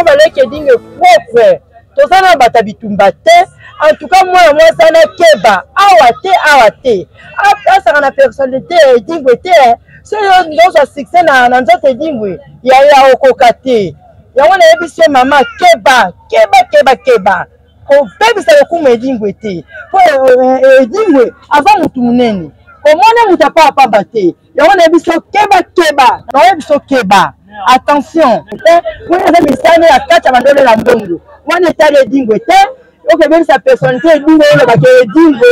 Baleki edinge propre, toza na bato ya bitumba te. En tout cas mwana mwasi ana keba awa te, awa te, asaka na personnalité ya edingwe te. Soki yo ozwa succès na nzoto edingwe ya okoka te. Yango nayebisi yo mama, keba, keba, keba, keba, kobebisa lokumu edingwe te, po edingwe aza motu monene, komona moto apapamba te. Yango nayebi so keba, keba, nayebi so keba, attention. Wana eza misala ya kati ya bandolela mbongo, wana etali edingwe te. Okebebisa personnalité edingwe, olobaka edingwe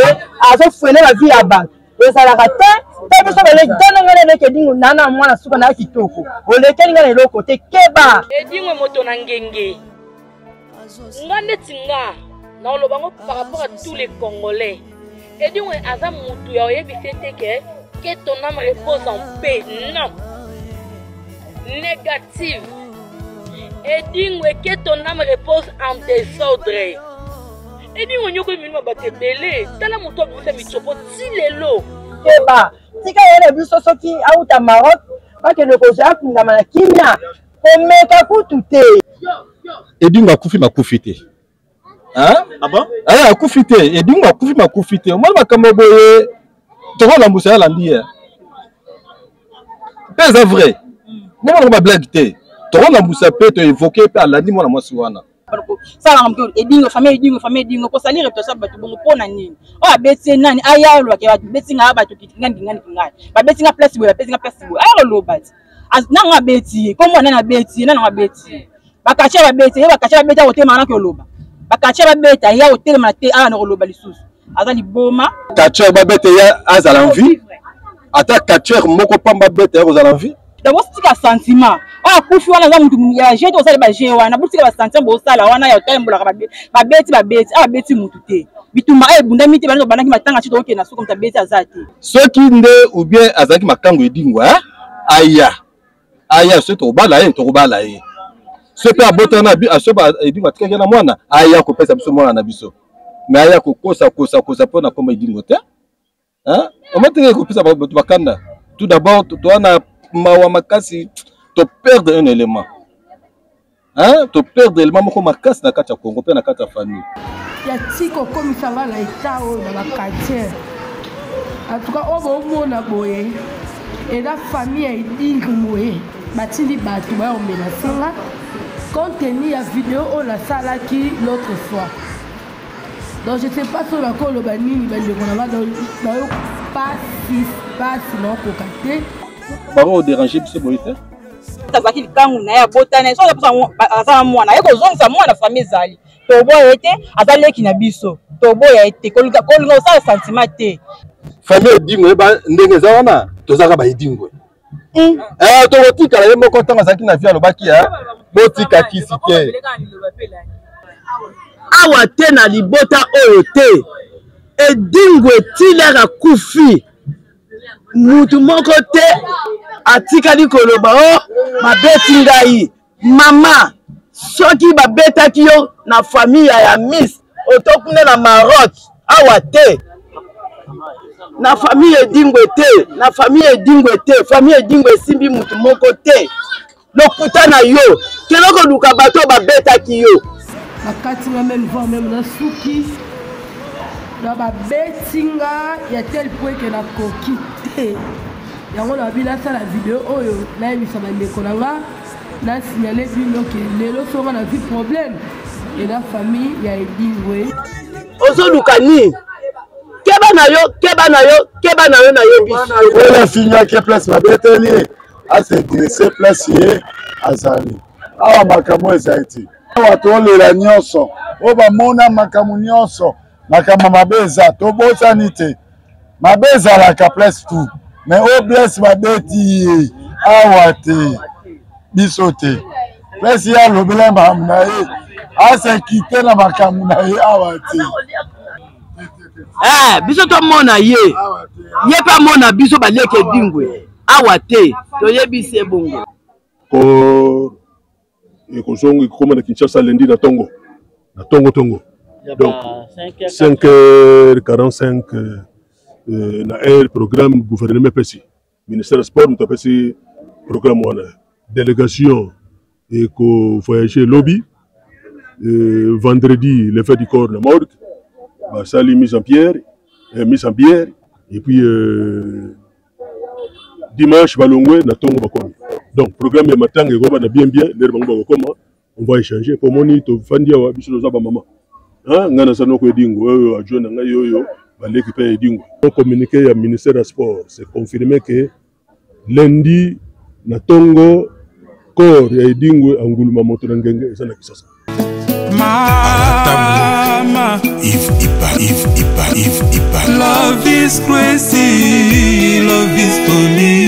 azofrene ba vie ya bato, ezalaka te. Mpe biso balekana, ngai naleki edingwe nana mwana suka na kitoko, olekeli ngai na eloko te, keba. Edingwe moto na ngenge, nga neti nga naoloba ngo par rapport à tous les Congolais, edingwe aza mutu ya oyebisi ete que ton âme repose en paix, non, négative. Edingwe, que ton âme repose en désordre. Edingwe nyoko emilima bato ebele, tala moto abimisa mitsopo ti lelo. Keba, tika ye na biso, soki auta Maroc bakende kozwa, akundama na kimia, komeka kutu te. Edingo akufi makufi te. Ah bon? Eh, akufi te. Edingo akufi makufi te. Omoni makambo boye, tokolambusa ya landi ye. Mpe eza vrai. Bomona ba blague te. Tokolambusa mpe toevoke mpe alandi mwana mwasi wana. Salaka moto edingo, famille edingo, famille edingo kosali réputation ya bato bongo mpo na nini? Oyo abeti ye nani? Aya olobaka bato beti nga, bato kingani kingani kingani, babeti nga place boye, babeti nga place boye. Aya koloba ti nanga abeti ye kombo nani? Abeti ye nani? Abeti ye bakatia, babeti ye bakatia, babeti akotelema naki oloba bakatia babeta ye akotelema te, awa na koloba lisusu aza liboma. Catcheur babeta ye azala en vie, ata catcheur moko pamba beta ye kozala en vie. Donc botika sentiment, oyo akufi wana aza mutu ya jeu te, osala ba jeu wana, botika ba sentiment bosala wana ya otambolaka. Babeti, babeti awa, babeti mutu te, bitumba oyo ebundami te, bana bandaki matanga ti tokokende na suka, moto abeti aza te. Soki nde ou bien azalaki makango edingwa, aya, aya, soki tokobala ye, tokobala ye. Soki mpe abotana, soki edingwa atikaki na mwana, aya kopesa biso mwana na biso. Me aya kokosa kosa kosa mpo na komba edingwa te, omatenge kopesa bato bakanda. Tout d'abord toa na mawa makasi, to perdre un élément, hein, to perdre élément moko makasi na kati ya Congo mpe na kati ya famille. Ya tika okomisa nga na eta oyo na baquartier. En tout cas oyo bomona boye eza famille ya edingre boye, batindi bato baya komenase nga compte tenu ya video oyo nasalaki l'autre fois. Donc je sais pas soki nakoloba nini, bandeko na nga, nayo pasi pasi, naokoka te. Bango oderange biso boye te. Azalaki likangu na ye, abotana ye, soki aza na mwana, aye kozongisa mwana. Famille ezali, toboya ye te, aza leki na biso, toboya ye te. Kolinga kosala sentiment te. Famille edingwe, yeba ndenge eza wana, tozalaka baedingwe. Eh, tokotikala ye moko. Ntango azalaki na vie alobaki botika kisi te. Awa te, na libota oyo te. Edingwe tilere akufi, mutu moko te atikali koloba o babeti ngai. Mama, soki babetaki yo na famille ya miss oto kuna na Maroc, awa te, na famille edingwe te, na famille edingwe te. Famille edingwe esimbi mutu moko te. Lokuta na yo, kende koluka bato oyo babetaki yo. Bakati nga meme, voire meme na suki na babeti nga ya tel point ke nakoki te. Yango na babi nasala video oyo, nayebisa bandeko na nga, nasignale bino ke lelo songa nazwi problème eza famille ya edingwe. Ozoluka nini? Keba na yo, keba na yo, keba na yo, nayebi. Oyo afingaki place babeteli ye, asedresse place ye azali awa. Makambo ezali te awa, tolela nyonso oyo bamona makambo nyonso, makambo mabe eza, tobosani te, mabe ezalaka place tout, mais oyo place babeti ye awa te, biso te. Place ye alobela makambo na ye, asekite na makambo na ye awa te. Eh, biso tomona ye, ye mpe amona biso, baleki edingwe awa te, toyebisi ye bongo. Corps ekozonga, ekokoma na Kinshasa lundi na ntongo, na ntongo ntongo, donc 5 h 45 na heure programme gouvernement epesi, ministère ya sport moto apesi programme wana. Délégation Eko voyager lobi vendredi, levée du corps na morgue, basali mise en pierre, mise en bière, et puis dimanche balongwe na ntongo bakomi. Donc programme ya matanga ekobanda bien bien lere bango bakokoma. On va échanger po moni tofandi awa, biso toza bamama, ngai naza noko Edingwe, oyo adjoint na ngai, oyo baleki mpe ya Edingwe. Communiqué ya ministère ya sport, c'est confirmé que lundi na ntongo corps ya Edingwe anguluma moto na ngenge eza na Kisasa. Mama Yves Ipa, Yves Ipa, Yves Ipa. Love is crazy, love is funny.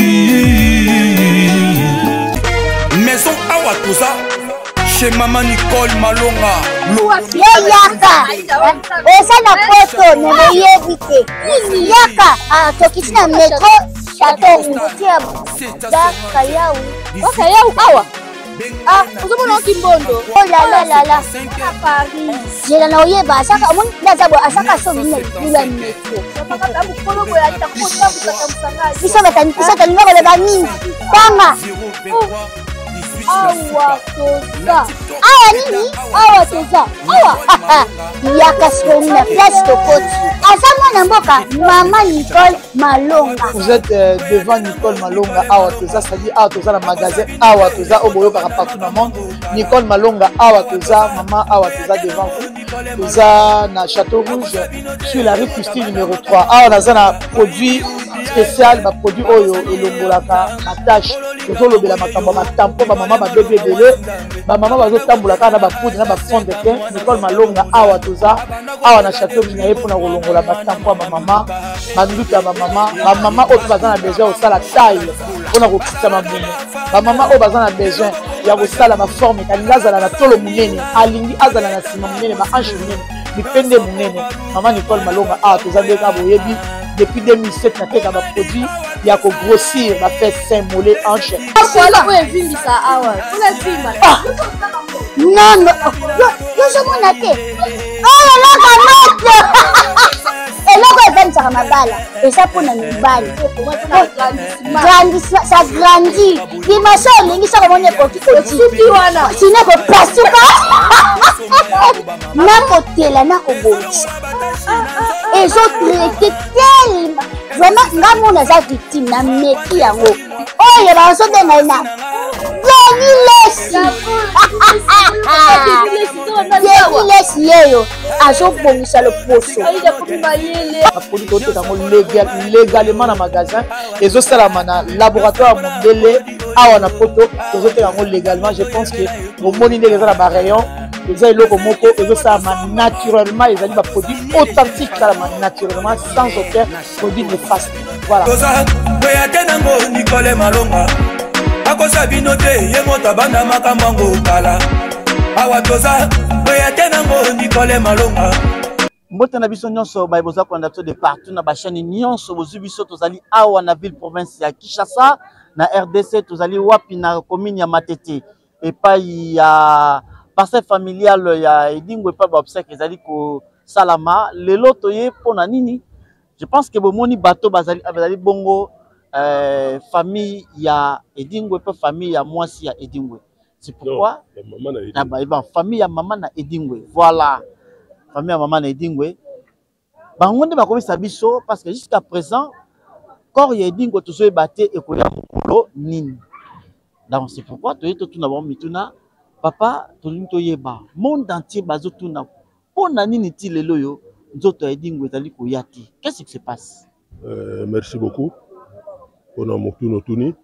Maison Awa Toza chez Maman Nicole Malonga. Yo yaka oza na poto me boyebi te yaka ah, tokiti na metro chateau rouge ya bakayau bakayau awa. Ah, ozomona oki mbondo. Oh la la la la. Zela na oyeba asaka omoni nde aza boye asaka somi na libulu ya metro. Biso batani biso tolinga koloba mingi. Tanga. Awa toza. Awa nini? Awa toza. Awa. Yaka sikoyo na place tokoti. Aza mwana mboka Mama Nicole Malonga. Vous êtes devant Nicole Malonga awa toza, c'est-à-dire awa toza na magasin awa toza oyo boyokaka partout na monde. Nicole Malonga awa toza, mama awa toza devant vous. Toza na Château Rouge sur la rue Christine numéro 3. Awa naza na produit spécial, ba produit oyo elongolaka ba tâche. Tozolobela makambo ya batampo, bamama babebi ebele, bamama bazotambola kaka na bapoudre na bafond de teint. Nicole Malonga awa toza awa na Château Rouge na ye mpona kolongola batampo ya bamama, banduta ya bamama, bamama oyo mpe baza na besoin ya kosala taille mpona kokitisa mabumu, bamama oyo baza na besoin ya kosala baforme, alingi azala na tolo monene, alingi azala na nsima monene, bahanche monene, mipende monene. Mama Nicole Malonga awa toza nde kaka boyebi depuis 2007 nateka baproduit ya kogrossir bafesse, sein, mollet, hanche. Oyo evimbisa awa mpona vimba. Non, non, yo ozomona te oyo eloko moto, eloko evandisaka mabala eza mpona mibali. Ça grandit dimension olingi soko omoni ekoki osuki wana sino ekopasuka nakotela nakobongisa ezotraite telema vraiment. Nga mona aza victime na meki yango oyo bazobenga ye na Denis Lesi. Denis Lesi yeyo azobongisa loposo. Baproduit toteka yango légalement na magasin, ezosalama na laboratoire ya mondele awa na poto. Tozoteka yango légalement. Je pense que bomoni ndenge eza na barayon. Eza eloko moko ezosalama naturellement, ezali baproduit authentique, esalama naturellement sans aucun produit néfaste. Voilà. Toza boya te nango Nicole Malonga akosa bino te, ye moto abanda makambo yango kala. Awa toza boya te nango Nicole Malonga. Mbote na biso nyonso baye boza kolanda biso de partout na bachaîne nyonso bozwi biso. Tozali awa na ville province ya Kinshasa na RDC. Tozali wapi? Na commune ya Matete, epai ya parcelle familiale ya Edingwe, epai baobsèque ezali kosalama lelo. Toye mpo na nini? Je pense que bomoni bato bazali, bazali bongo famille ya Edingwe mpe famille ya mwasi ya Edingwe. C'est pourquoi na ba famille ya mama na Edingwe, voilà, famille ya mama na Edingwe, bango nde bakomisa biso, parce que jusqu'à présent corps ya Edingwe tozoyeba te ekoya mokolo nini. Donc c'est pourquoi toye totuna bango mituna. Papa, tolingi toyeba, monde entier bazotuna mpo na nini ti lelo oyo nzoto ya Edingwe ezali koya te. Qu'est-ce qui se passe? Merci beaucoup mpona motuna otuni.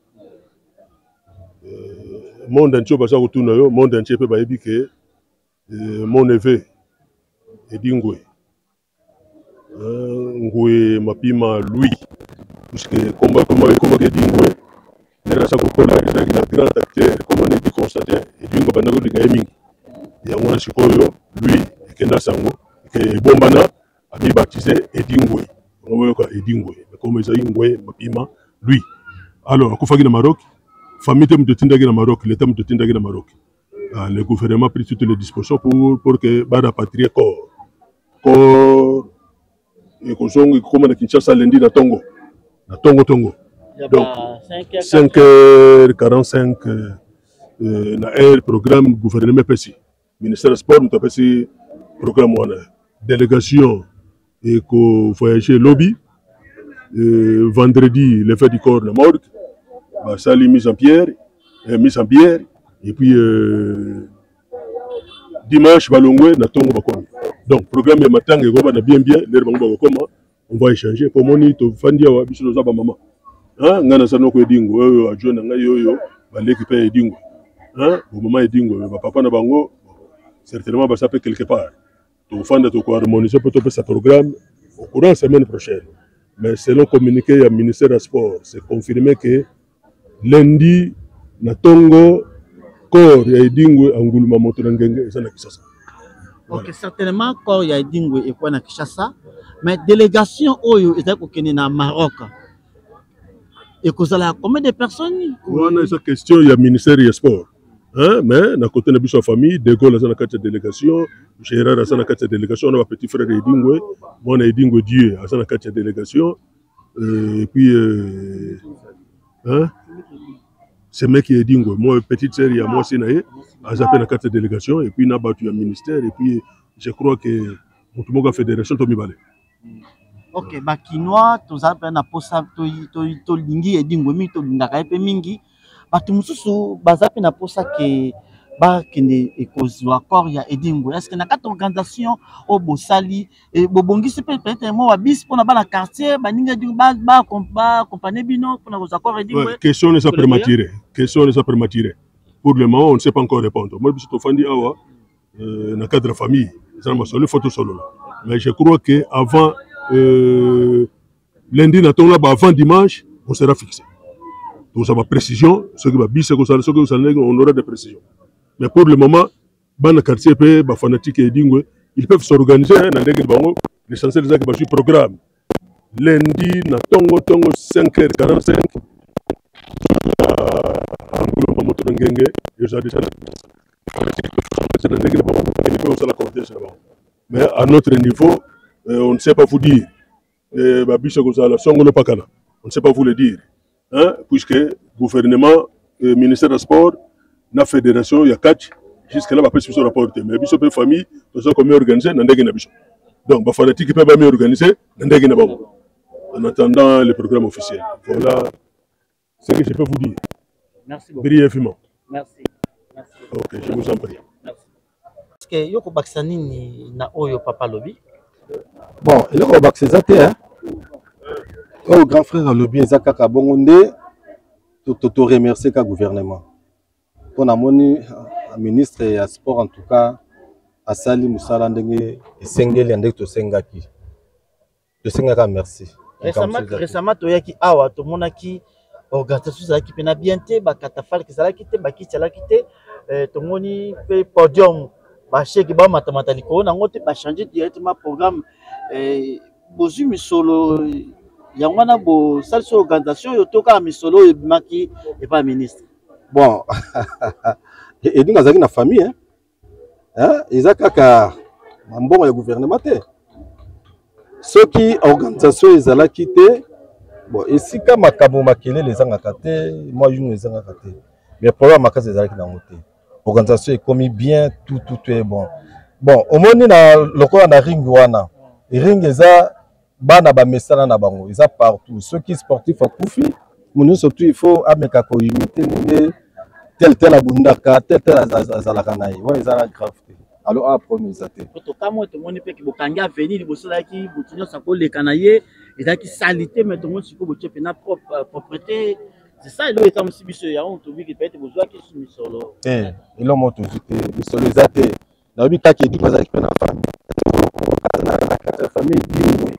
Monde entier baza kotuna yo, monde entier mpe bayebi ke mon neveu Edingwe Ngwe Mapima Louis, puisque komba koma ekomaki Edingwe ndenge aza kokola, ezalaki na grand acteur comme on dit Constantin Edingwe, abanda kolinga ye mingi. Yango wana sikoyo lui ekenda sango ebombana, amibaptise Edingwe. Yango boyoka Edingwe, kombo ezali Ngwe Mapima Louis. Alors akufaki na Maroc. Famille te moto etindaki na Maroc, leta moto etindaki na Maroc. Ah, le gouvernement pris toutes les dispositions pour que barapatrie corps. Corps ekozonga ekokoma na Kinshasa lundi na ntongo, na ntongo ntongo. Donc 5h45. euh, na air programme gouvernement epesi ministère ya sport moto apesi programme wana délégation ekovoyage lobi euh, vendredi levée du corps na morgue basali mise en pierre euh, mise en bière et puis euh, dimanche balongwe na ntongo bakomi donc programme ya matanga ekobanda bien bien lere bango bakokoma on va échanger po omoni tofandi awa biso toza bamama ngai naza noko edingo oyo adjoint na ngai oyo baleki mpe edingo bomama edingo bapapa na bango certainement baza mpe quelque part tofanda tokoharmonise mpo topesa programme au courant semaine prochaine mais selon communiqué ya ministère ya sport c'est confirmé que lundi na tongo corps ya edingwe anguluma moto na ngenge eza na kisasa. Ok, certainement corps ya edingwe ekwa na Kinshasa, mais délégation oyo ezali kokende na Maroc ekozala combien de personnes? Wana eza question ya ministère ya sport. Hein, mais na côté na biso ya famille, De Gaulle aza na kati ya délégation, Gérard aza na kati ya délégation, wana ba petit frère ya Edingwe, mwana Edingwe Dieu aza na kati ya délégation. Euh, et puis, euh, hein? semeki ya edingwe moi petite sœur ya mwasi na ye aza mpe na kati ya délégation et puis na bato ya ministère et puis je crois que moto moko ya fédération to mibale. Ok, bakinois toza mpe na mposa, tolingi edingwe mingi, tolingaka ye mpe mingi. Bato mosusu baza mpe na mposa ke bakende ekozwa corps ya edingwe. Est ce que na kati organisation oyo bosali, bobongisi mpe peut-être mwa babisi mpona bana quartier baninga edingwe baakompagne bino mpona kozwa corps edingwe? Question eza prématuré, question eza prématuré pour le moment, on ne sait pas encore répondre. Moi biso tofandi awa euh, na cadre famille, eza na masolo, il faut tosolola, mais je crois que avant euh, lundi na ntongo ba avant dimanche on sera fixé, tozwa ba précision soki babisi ekosala, soki ekosala ndenge, on aura des précisions. Mais pour le moment bana quartier mpe bafanatique ya edingwe, ils peuvent s'organiser na ndenge na bango. L'essentiel ezaki bazwi programme lundi na ntongo ntongo 5h45 anguluma moto na ngenge ezala deja na ndenge na bango mpe osala cortège na bango. Mais à notre niveau euh, on ne sait pas vous dire eh, babiso ekozala songolo pakala, on ne sait pas vous le dire, hein, puisque gouvernement euh, ministère ya sport na fédération ya catch jusque là bapesi biso rapport te. Mais biso mpe famille toza komi organise na ndenge na biso, donc bafanatike mpe bami organise na ndenge na bango en attendant le programme officiel. Voilà ce que je peux vous dire. Merci beaucoup. Brièvement. Merci. Merci. Ok, je vous en prie. Merci. Parce que yo kobakisa nini na oyo papa lobi? Bon, eloko kobakisa eza te, hein? Oyo grand frère alobi eza kaka bongo nde to remercier ka gouvernement mpo namoni ministre ya sport en tout cas asali mosala ndenge esengeli ya ndenge tosengaki, tosengaka merci. Récemment, récemment toyaki awa, tomonaki organisation ezalaki mpena bien te, bakatafalke ezalaki te, bakiti ezalaki te, tomoni mpe podium basheke bamatamata likolo nango te, bachange directement programme. Bozwi misolo yango wana bosalisi organisation oyo to kaka misolo oyo ebimaki epai ya ministre? Bon, edinga azalaki na famille, hein? Hein? Eza kaka mbongo ya gouvernement te. Soki organisation ezalaki te, bon, esika makambo makelele ezangaka te, mwa yunu ezangaka te, mais problème makasi ezalaki nango te. Organisation ekomi bien, tout tout est bon. Bon, omoni na lokola na ring wana, ring eza bana bamesana na bango, eza partout. Soki sportif akufi, moto nyonso tu il faut ameka koimite ndenge tel tel abundaka, tel tel azalaka na ye. Wana eza na grave te, alors awa problème eza te. Po tokamwe, tomoni mpe bokangi avenue liboso, ezalaki moto nyonso akoleka na ye, ezalaki salite, mais tomoni sikoyo botie mpena propreté. C'est ça eloko ekamwisi biso yango, tobiki peut-être bozwaki misolo. Te, eloko moko tozwi te, misolo eza te. Nayebi kaka eduka azalaki mpe na famille, na kati ya famille edingwe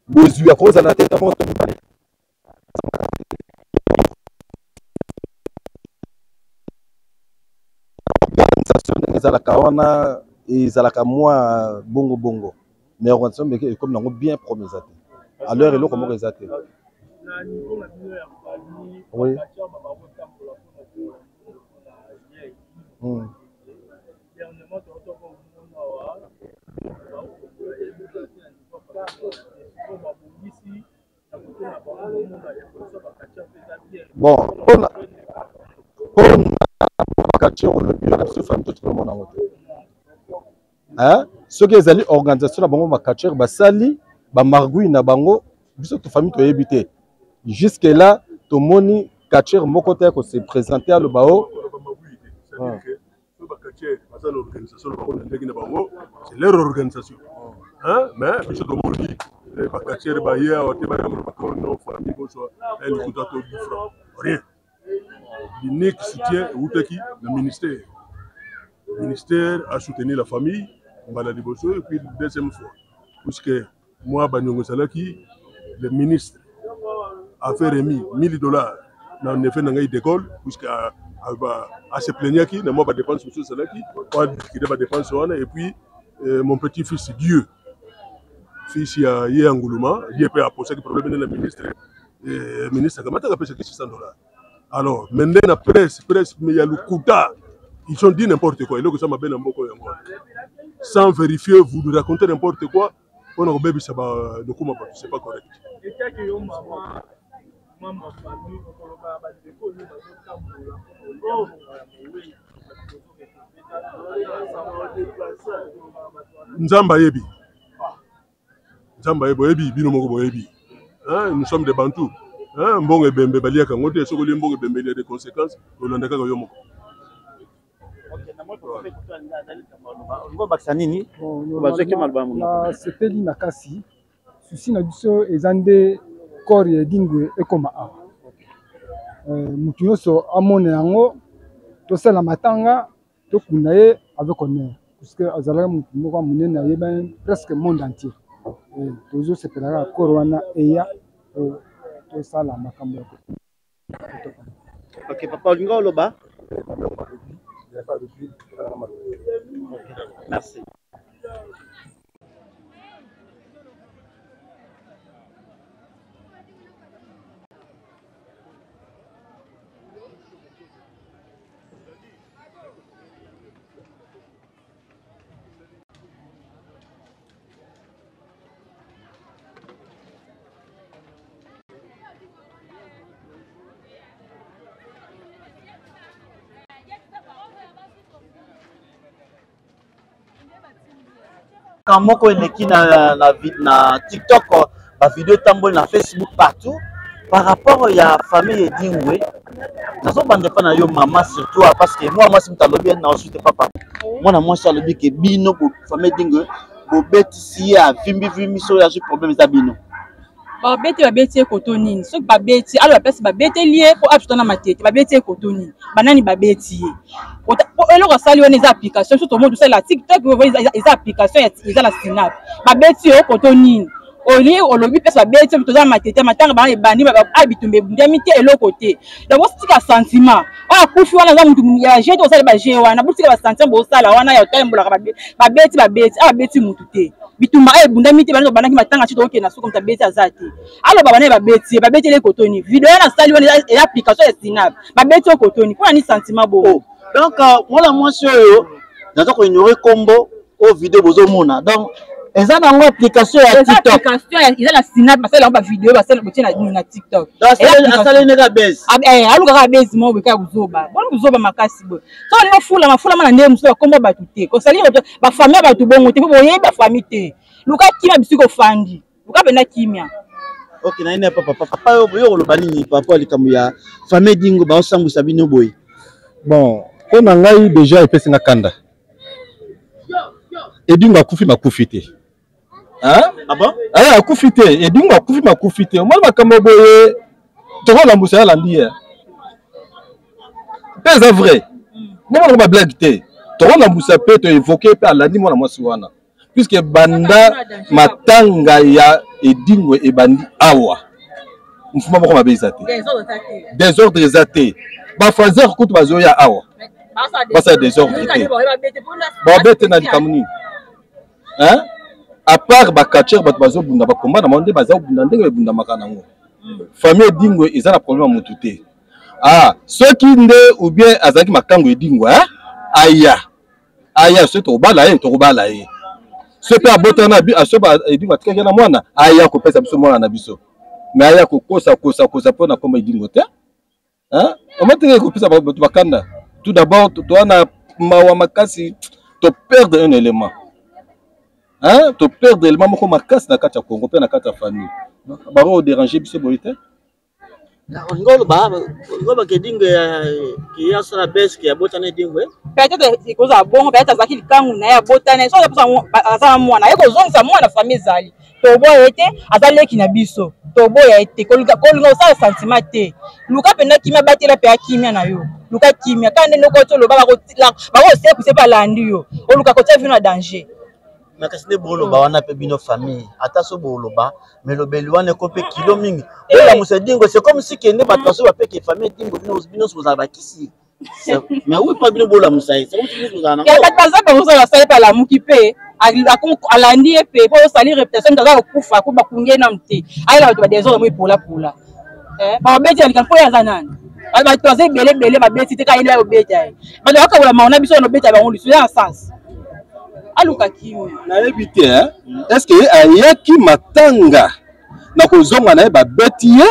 bozwi akozala te ntango to mibale. Organisation ndenge ezalaka wana ezalaka mwa bongo bongo, mais organisation meke ekomi nango bien, problème eza te. Alors eloko moko eza te. Oui. Bon, mpona mpona bacatcheur olobi wana, biso famille totikala mona yango te. Soki ezali organisation na bango bacatcheur basali bamargouille na bango, biso to famille toyebi te. Jusque là tomoni catcheur moko te ko se présenter aloba o baza na organisation na bango na ndenge na bango, c'est leur organisation, hein? Mais biso tomoni bacatcheur baye awa te, baya koloba no famille bozwa likuta to 10 francs, rien. L'unique soutien eutaki na ministère. Ministère a soutenu la famille mbala liboso et puis deuxième fois, puisque moi baniongo ezalaki, le ministre avait remis 1000 $ na neveu na ngai d'école, puisque ase plaignaki na mwa badépense mosusu ezalaki po adifficulté badépense wana. Et puis mon petit fils Dieu, fils ya ye ya nguluma, ye mpe aposaki problème nde na ministre. Ministre akamataka apesaki 600 $. Alors mais nde na presse mais ya lokuta, ils ont dit n'importe quoi. Eloko eza mabe na mboka oyo yango wana, sans vérifier, vous nous racontez n'importe quoi mpona kobebisa lokuma bato, c'est pas correct. Etaki yo mama, mama famille, okoloba bandeko oyo bazotambola mpona ya mowei. Nzambe ayebi, Nzambe ayebi, boyebi bino moko boyebi. Hein, nous sommes des Bantous. Hein, mbongo ebembe baliaka yango te. Soki olie mbongo ebembe, il y a des conséquences, olanda kaka yo moko. Bakisa nini bazwaki maloba? Nasepeli makasi. Souci na biso eza nde corps ya Edingwe ekoma awa, motu nyonso amona yango, tosala matanga, tokunda ye avec honneur, puisque azalaka motu moko ya monene, ayebani presque monde entier. Tozosepela kaka corps wana eya, tosala makambo ya Ok, papa, olinga oloba? Merci. Moko eleki na TikTok, bavideo etamboli na Facebook partout par rapport ya famille Edingwe. Nazobanda epa na yo mama, surtout parce que mwana mwasi moto alobi na osu te. Papa, mwana mwasi alobi ke bino famille Edingwe bobetisi ye, avimbivimbi so oyo azwi problème eza bino. Babeti, babeti ye koto nini? Soki babeti, alo bapesi, babeteli ye mpo aputa na Matete, babeti ye koto nini? Banani babeti ye? Eloko asali wana eza application. So tomoni tosalela TikTok, eza application, eza na Snap. Babeti yo koto nini? Olie olobi place babeti yo. Toza na Matete, matanga bana ebandi, a bitumba ebundami te, eloko te. Donc botika sentiment. Oyo akufi wana aza mutu ya jeu te, osala bajeu wana. Botika basentiment bosala wana ya otambolaka. Babeti, babeti awa, babeti mutu te, bitumba oyo ebundami te. Bana bandaki matanga ti tokokende na suka, moto abeti aza te. Aloba bana babeti ye, babeteli ye kotoni. Video wana asali wana eza application ya Snap. Babeti yo kotoni mpona ni sentiment bongo? Donc mwana mwasi oyo naza koignore kombo, oyo video bozomona, donc eza nango application ya TikTok. Application eza na Snap, basala yango bavideo, basala botie na TikTok. Asali ndenge base. Alukaka base moko boye, kaka buzoba bona, buzoba makasi boye. So olingi ofulama, fulama na ndenge mosusu, bakomba bato te, kosali bafamille ya bato bongo te, mpo boyebi bafamille te. Luka kimia bisika ofandi, luka mpenza kimia. Ok, na ye papa, papa, yo yo koloba nini par rapport likambo ya famille Dingo baosambwisa bino boye? Bon, mpo na ngai déjà epesi nga kanda. Edingo akufi, makufi te. Ah bon? Ah, akufi te. Edingo akufi, makufi te. Omoni makambo boye, tokolambusa ye, alandi ye mpe eza vrai. Bomona bablague te, tokolambusa mpe toévoke mpe, alandi mwana mwasi wana, puisque banda matanga ya Edingwe ebandi awa, mfuma moko mabe eza te, désordre eza te. Bafaser kutu bazoya awa, basala désordre te, babete na likambo nini? Hein, à part bacatcheur, bato bazobunda bakomba na bango nde baza kobunda ndenge ebundamaka nango. Famille Edingwe eza na problème ya motu te. Ah, soki nde ou bien azalaki makango Edingwe, aya, aya, soki tokobala ye, tokobala ye. Soki mpe abotana na soki Edingwe atikaki na mwana, aya kopesa biso mwana na biso. Mais aya kokosa kosa kosa mpo na komba Edingwe te. Omateke kopesa bato bakanda. Tout d'abord, toa na mawa makasi, to perdre un élément. Hein? To perdre élément moko makasi na kati ya Congo pe na kati ya famille. Bango déranger biso boye te. Olingi oloba olingi oloba ke Edingwe ke asala bese ke abotana Edingwe? Peut-être ekozala bongo, peut-être azalaki likangu na ye abotana, soki aza na mwana aye kozongisa mwana famille ezali. Toboya ye te, aza leki na biso, toboya ye te. Kolinga kosala sentiment te, luka mpenza kimia, batela mpe kimia na yo, luka kimia. Kaka nde ndoko oti oloba bakosekuse mpe alandi yo, oluka kotia vino na danger. Mais kasi nde boloba wana mpe bino famille, ata so boloba mais lobeli wana eko mpe kilo mingi. Bolamusa Edingwe, c'est comme si kende bato baso bapeke famille Edingwe, bino nyonso bozala bakisi. Mais oui, pas bino bolamusa ye, c'est comme si bino bozala nango. Bato baza bango sala basali mpe alamuki mpe alandi ye mpe mpo osali réputation, moto aza kokufa ko bakungi ye nanu te, ayela bato badesordre mo epolapola babeti ya likambo mpo ye aza nani. Bato baza ebele ebele babeti te, kaka ye nde bayobeta ye. Bato bakabola mawa na biso wana obeta bango lisusu ya sens, aluka kimia. Nayebi te, est ce que ayaki matanga na kozonga na ye babeti ye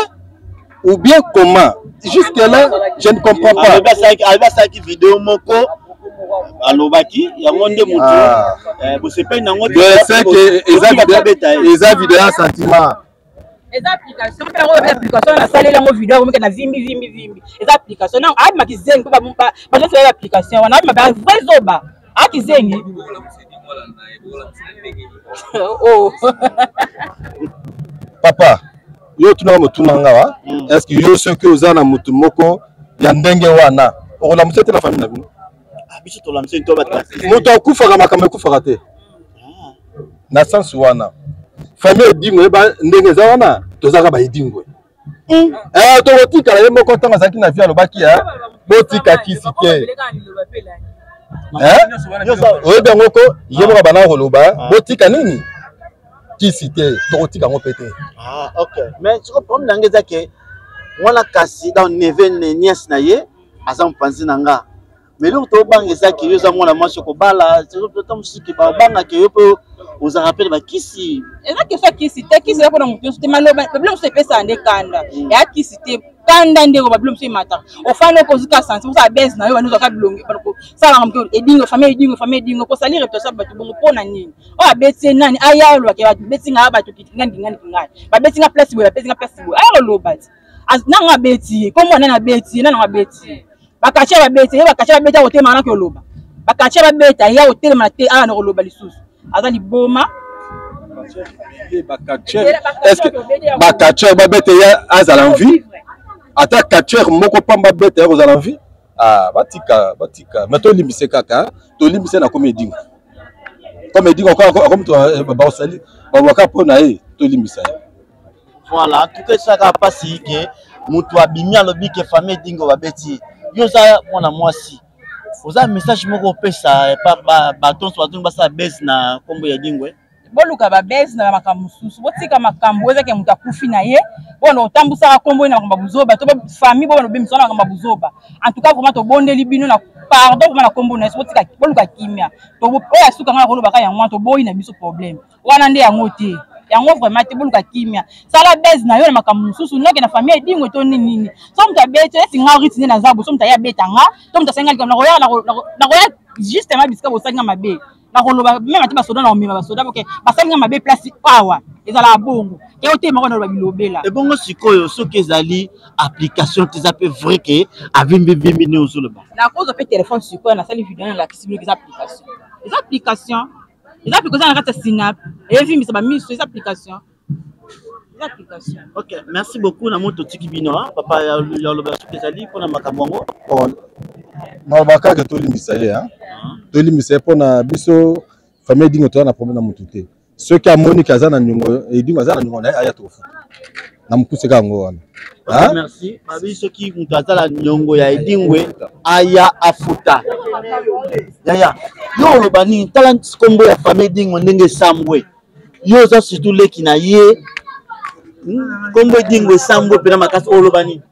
ou bien comment? Jusque là je ne comprends pas. Alobi asalaki video moko, alobaki yango nde motu bosepeli nango. Eza video ya sentiment. Eza application mpe yango oyo application nasaleli yango video akomike na vimbi vimbi vimbi. Eza application non, abima kizengi mpo bazosalela application wana, abima ba vrai zoba akizengi. Oh. Papa, yo otunaka motuna nga wa, est ce que yo soki oza na motu moko ya ndenge wana okolamusa te na famille na bino? Biso tolamusa to bato. Moto akufaka, makambo ekufaka te na sens wana. Famille Edingwe, yeba ndenge eza wana, tozalaka ba Edingwe. Tokotikala ye moko. Ntango azalaki na vie alobaki botika kisi te. Oyebi yango ko ye moko abanda koloba botika nini kisi te, tokotika yango mpe te. Ah, ok, mais siko problème na ngai eza ke wana kasi donc neveu nièce na ye aza mopanzi na nga, mais eloko tobanga eza ke yo oza mwana mwasi okobala, ta mosusu ke babangaka yo mpe ozalaka mpe na bakisi. Eza question ya kisi te, kisi eza mpona moto nyonso te. Maloba babilo mosusu epesaka nde kanda, eya kisi te, kanda nde babilo mosusu emataka. Ofandi oko ozwi ka sentiment, osala bese na yo, bandi ozwaka bilongi kosalaka moke Edingwe, famille Edingwe, famille Edingwe, kosali réputation ya bato bongo mpo na nini? Oyo abeti ye nani? Aya olobaka bato babeti nga, bato kingani kingani kingani, babeti nga place boye, babeti nga place boye, aya koloba ti nanga abeti ye kombo nani, abeti ye nani, abeti ye bakatia babeta ye, bakatia babeta, kotelema wana koloba bakatia babeta ye, akotelema te awa na koloba lisusu, aza liboma. Bacatcheur babeta ye, azala en vie? Ata catcheur moko pamba beta ye, kozala en vie? Ah, batika, batika. Mais tolimbise kaka, tolimbise na komi Edingwe, comme Edingwe akomi bakosali babwaka mpo na ye, tolimbisa ye. Voilà, en tout cas esalaka mpasi ke moto abimi alobi ke famille Edingwe babeti yo. Oza mwana mwasi, oza message moko opesa epa bato nyonso bazongi basala base na nkombo ya Edingwe? Boluka babese na makambo mosusu, botika makambo oyo ezaki ya moto akufi na ye. Bona otambusaka nkombo ye na makambo ya buzoba to famille, bobana obimisa na makambo ya buzoba. En tout cas vraiment tobondeli bino na pardon vraiment na nkombo na ye, botika, boluka kimia. Oyo asuka nga na kolobaka yango wana, toboyi na biso problème wana nde yango te, yango vraiment te. Boluka kimia, sala base na yo na makambo mosusu, noke na famille Edingwe to nini nini. So moto abeti esi nga riti nde naza bo, so moto aye abeta nga to moto asenga likambo, nakoya, nakoya justement bisika bosali nga mabe, nakoloba meme ata basoda, na komema basoda boke basali nga mabe place awa. Ezalaka bongo te, otema ko naloba bilobela. Ebongo sikoyo soki ezali application te, eza mpe vrai ke avimbivimbi nde ozoloba? Nakozwa mpe telefone sikoyo, nasali video, nalakisi bino eza application, eza application, eza application na kati ya Snap, evimbisa bamiso, eza application, eza application. Ok, merci beaucoup. Na moto tiki bino papa ya loba soki ezali mpona makambo yango. Naloba kaka tolimbisa ye, tolimbisa ye mpona biso famille Edingwe toza na problème na motu te. Soki amoni ke aza na niongo, Edingwe aza na niongo na ye, aya tokofuta na mokuse kaka yango wana. Merci. Babi soki moto aza na niongo ya Edingwe, aya afuta. Yaya, yo oloba nini? Tala nkombo ya famille Edingwe ndenge esambwe. Yo oza surtout leki na ye, nkombo Edingwe esambwe mpena makasi, oloba nini?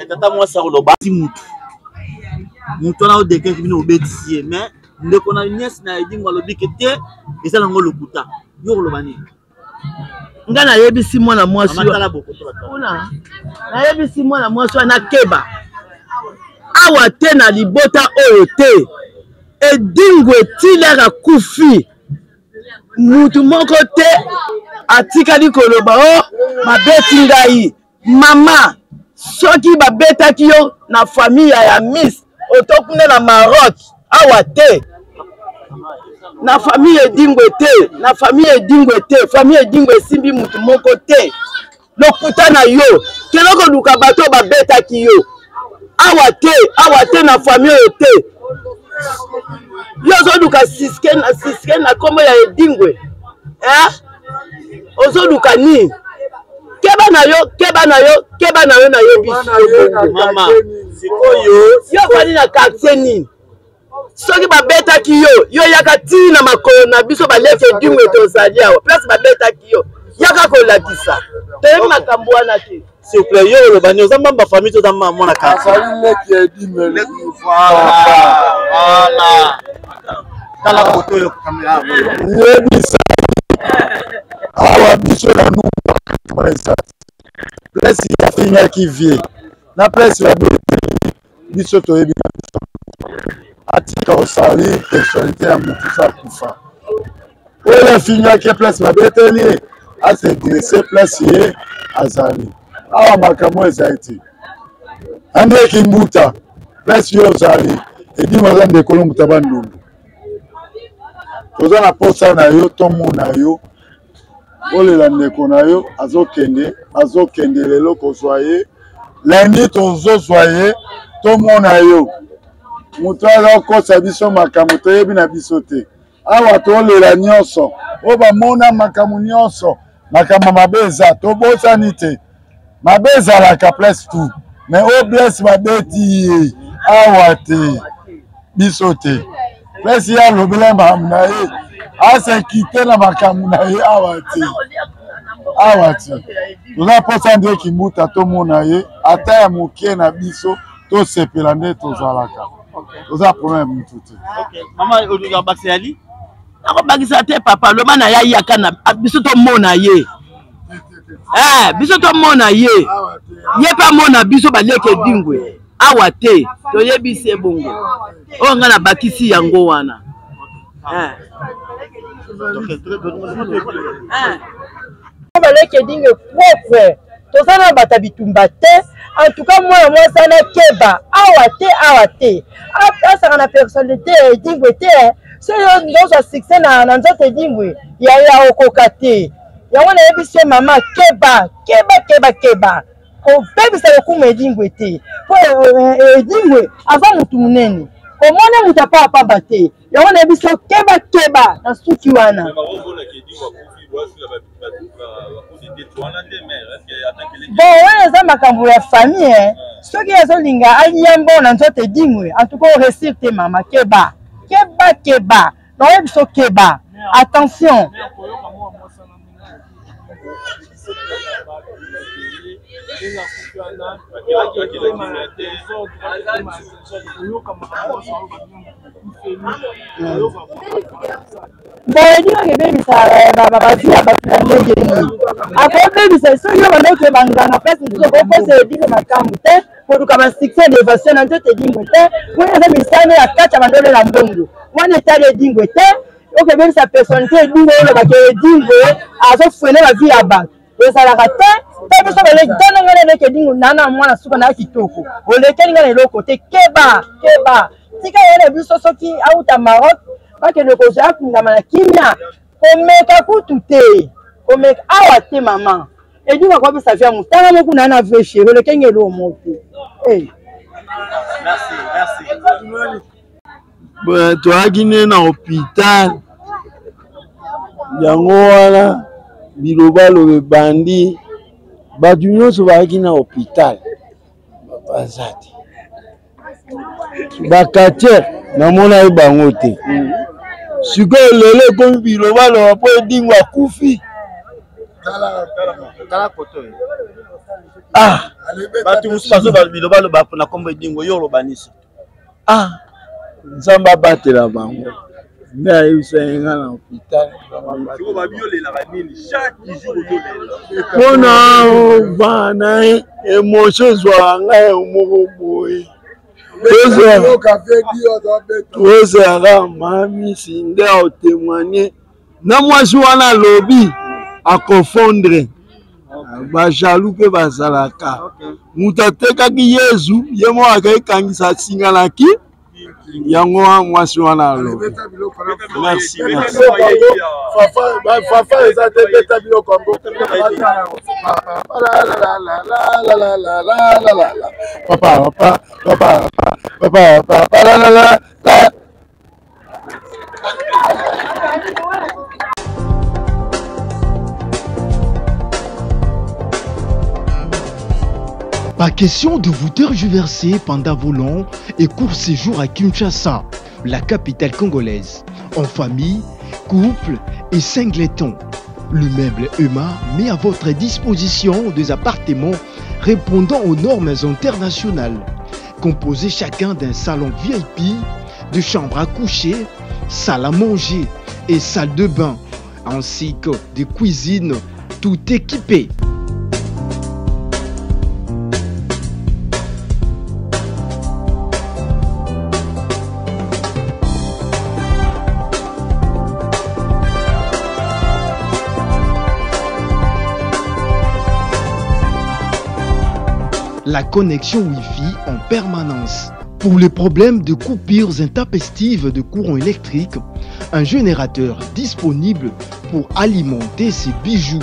Tata mwasi akoloba ti mutu mutu wana odekaki bino, obetisi ye, mais ndeko na nièce na Edingwe alobi ke te, eza nango lokuta. Yo koloba nini? Nga nayebisi mwana mwasi kuna, nayebisi mwana mwasi wana keba awa te na libota oyo te. Edingwe tilere akufi, mutu moko te atikali koloba o oh, babeti ngai. Mama, soki babetaki yo na famille ya miss oto kuna na Maroc, awa te na famille Edingwe te, na famille Edingwe te. Famille Edingwe esimbi mutu moko te. Lokuta na yo, kende koluka bato oyo babetaki yo. Awa te, awa te na famille oyo te. Yo ozoluka siske na siske na kombo ya Edingwe, eh? Ozoluka nini? Keba na yo, keba na yo, keba na yo, nayebisi yo. Mama, sikoyo yo ofandi na quartier nini? Soki babetaki yo, yo yaka ti na makolo na biso baleki Edingwe, tozali awa place babetaki yo, yaka kolakisa. Toyebi makambo wana te. S'il vous plaît, yo oloba nini? Oza mamba famille to oza mwana quartier? Azali leki ya Edingwe. Voilà. Tala koto oyo kamera. Yebisa awa biso na numba eza place yafingaki vie na place ya biso toyebi na biso. Atika osali personnalité ya motu sa kufa oyo afingaki place babeteli ye, asedresse place ye azali. Awa makambo ezali te. Andre Kimbuta, place yo ozali, Edimo aza ndeko no moto ya Bandundu. Toza na posa na yo, tomona yo olela ndeko na yo azokende, azokende lelo kozwa ye lundi, tozozwa ye tomona yo. Moto azokosa biso makambo toyebi na biso te. Awa tolela nyonso oyo bamona makambo nyonso, makambo mabe eza, tobosani te mabe ezalaka place tout, mais oyo place babeti ye awa te, biso te. Place ye alobela makambo na ye, asekite na makambo na ye awa te, awa te. Toza mposa nde Kimbuta tomona ye ata ya moke na biso, tosepela nde tozalaka. Toza problème ya mutu te. Mama, olingaka bakisa yali? Nakobakisa te papa, loba na ye ayaka na biso tomona ye. Eh, biso tomona ye, ye mpe amona biso baleki Edingwe awa te, toyebisi ye bongo. Oyo ngai nabakisi yango wana. Eh. Baleki Edingwe propre, toza na bato ya bitumba te. En tout cas mwana mwasi wana keba awa te, awa te, asaka na personnalité ya Edingwe te. Soki yo ozwa succès na nzoto Edingwe ya okoka te. Yango nayebisi yo mama, keba, keba, keba, keba, kobebisa lokumu Edingwe te, po Edingwe aza motu monene, komona moto apapamba te. Yango nayebisi yo, keba, keba na suki wana. Bon, wana eza makambo ya famille. Soki azolinga alia mbongo na nzoto Edingwe, en tout cas oresir te mama, keba, keba, keba, naoyebi biso keba, attention. Bon, Edingwe ebebisa bavi ya bato na ndenge nini? Akobebisa soki yo bandoki banganga place mosusu, okokosa Edingwe makambo te, koluka basuccès élévation na nzoto Edingwe te. Wana eza misala ya kati ya bandolela mbongo, wana etali Edingwe te. Okebebisa personnalité Edingwe, olobaka Edingwe azofrene bavi ya bato, ezalaka te. Mpe biso baleki tana ngai naleki Edingwe nana mwana suka na kitoko, olekeli ngai na eloko te. Keba, keba, tika ye na biso. Soki auta Maroc, bakende kozwa akundama na kimia. Komeka kutu te, komeka awa te mama. Edingwe akopesa via motanga moko na na vrai chéri, olekenge eloko moko te. Merci, merci. Toyaki nde na hôpital yango wana bilobaloba ebandi, bato nyonso bayaki na hôpital baza te, bakatiere namonaki bango te. Sikoyo lelo ekomi bilobaloba mpo Edingwe akufi. Ah, bato mosusu bazoba bilobaloba na nkombo Edingwe, yo oloba nisi? Ah, Nzambe abatela bango. Nde ayebisa ye nga na hôpital. Mpona ovanda emotion ezwaka ngai moko boye. Tozalaka mamisi nde aotemoigne na mwasi wana alobi akofondre bajaloux mpe bazalaka moto atekaki yezu ye moko akekangisa singa na ki yango wana mwasi wana alobi merci merci fafa eza te beta biloko yango papa papa papa papa papa la la la Pas question de vous tergiverser pendant vos longs et courts séjours à Kinshasa, la capitale congolaise, en famille, couple et singleton. Le meuble EMA met à votre disposition des appartements répondant aux normes internationales, composés chacun d'un salon VIP, de chambres à coucher, salle à manger et salle de bain, ainsi que des cuisines tout équipées. La connexion Wi-Fi en permanence. Pour les problèmes de coupures intempestives de courant électrique, un générateur disponible pour alimenter ses bijoux.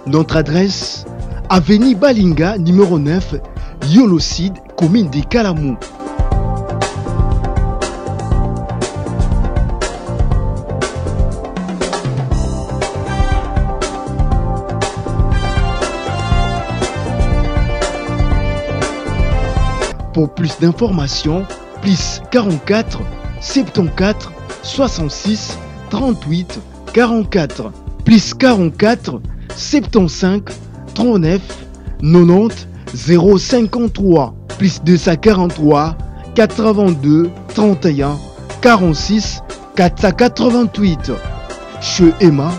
Notre adresse, Avenue Balinga, numéro 9, Yolocide, commune de Kalamou. Pour plus d'informations, plus 44 74 66 38 44 plus 44 75 39 90 053 plus 243 82 31 46 488. Chez Emma,